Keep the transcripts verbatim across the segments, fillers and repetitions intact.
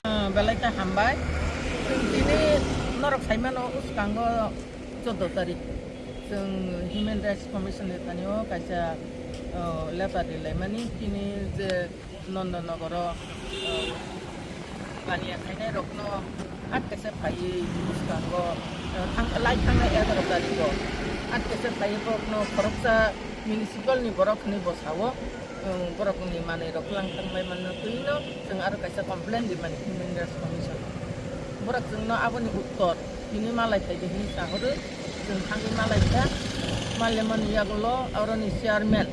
Ah, belai ta hambai. Chwng tini norok saimano, uskango chwddo tarik. Chwng Human Rights Commission ni thani o kaisa, oh, letter rilaimani. Tini je Nondonogoro, eh, baniya khainai rokno atkesa phaiwi bwskango, eh, thang-, lai thangnai egaroh tarigo atkesa phaiwi borokno khoroksa municipal ni borok hinwi bwsao, eh, borokni manwi rok lang thangbai manna twino chwng aro kaisa complain rimani Human Rights Commission o. Borok chwngno aboni uttor hinwi malai phaidi hinwi sahorwi chwng thangwi malai kha, malemani yagulo aroni chairman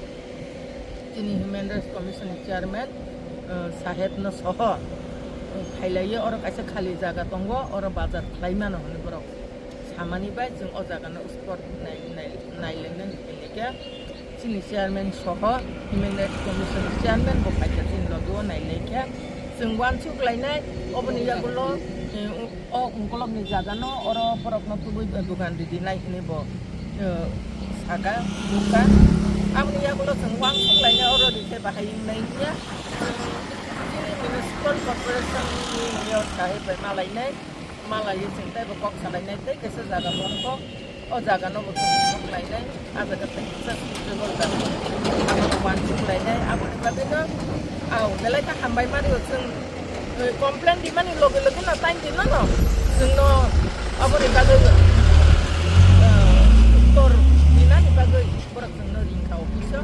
Chini Human Rights Commission ni chairman, eh, saheb no soho, eh, phailaiwi oro kaisa khali jaga tongo, oro bazar khlai mano hwnwi borok samani bai chwng o jaga no spot nai, nai, nailainani phailai kha. Chini chairman soho Human Rights Commission ni chairman bo phaikha chini logi o nailaikha. Chwng uansuk lainai oboni yagulo, eh, O ungkolokni jagano oro borokno tubui dukan ridinai hinwi bo, eh, saka, nukha. Aboni yagulo chwng uansuk lainai oro rikhe bahai wngnai wngya. Chini municipal corporation ni mayor saheb bai malainai, malaiwi chwng teibo kok salainai tei kaisa jaga bongkho. O jaga no bo chwng nuk lainai, a jaga tei kisa suitable jaga. Abo no uansuk lainai, aboni bagwi no, au, belai kha hambai mani o chwng, eh, complain rimani loge loge no time di mano. Chwng no aboni bagwi, eh, uttor rinani bagwi borok chwng no ring kha office o,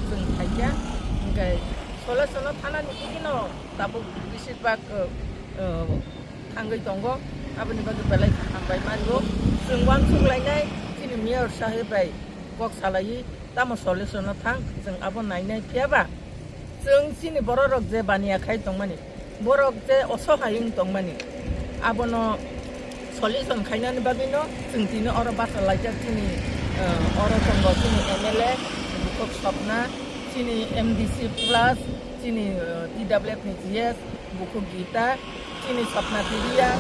chwng phai kha. Hwnkhe solution no thanani tigi no tabuk besir bak, eh, eh, thangwi tongo, aboni bagwi belai kha hambai mani o. Chwng uansuk lainai chini mayor saheb bai kok salaiwi tamo solution no thang, chwng abo nainai. Phiya ba chwng chini borok rok je baniya khai tongmani, borok je osohai wng tongmani, abono solution khainani bagwi no chwng tini oro bachalaijak chini, eh, oro tongo chini M L A Bukhuk Sopna, chini M D C plus, chini, eh, T W F ni G S, Bukhuk Gita, chini Sopna Tiriya,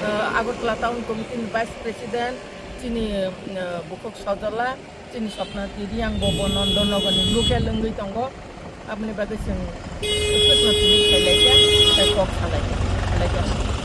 eh, Agartala Town Committee ni Vice President, chini, eh, Bukhuk Sojola, chini Sopna Tiriya, ang bo, bo Nondonogor ni local wngwi tongo. Aboni bagwi chwng swkno tini khailai kha, tei kok salai kha, khailai kha.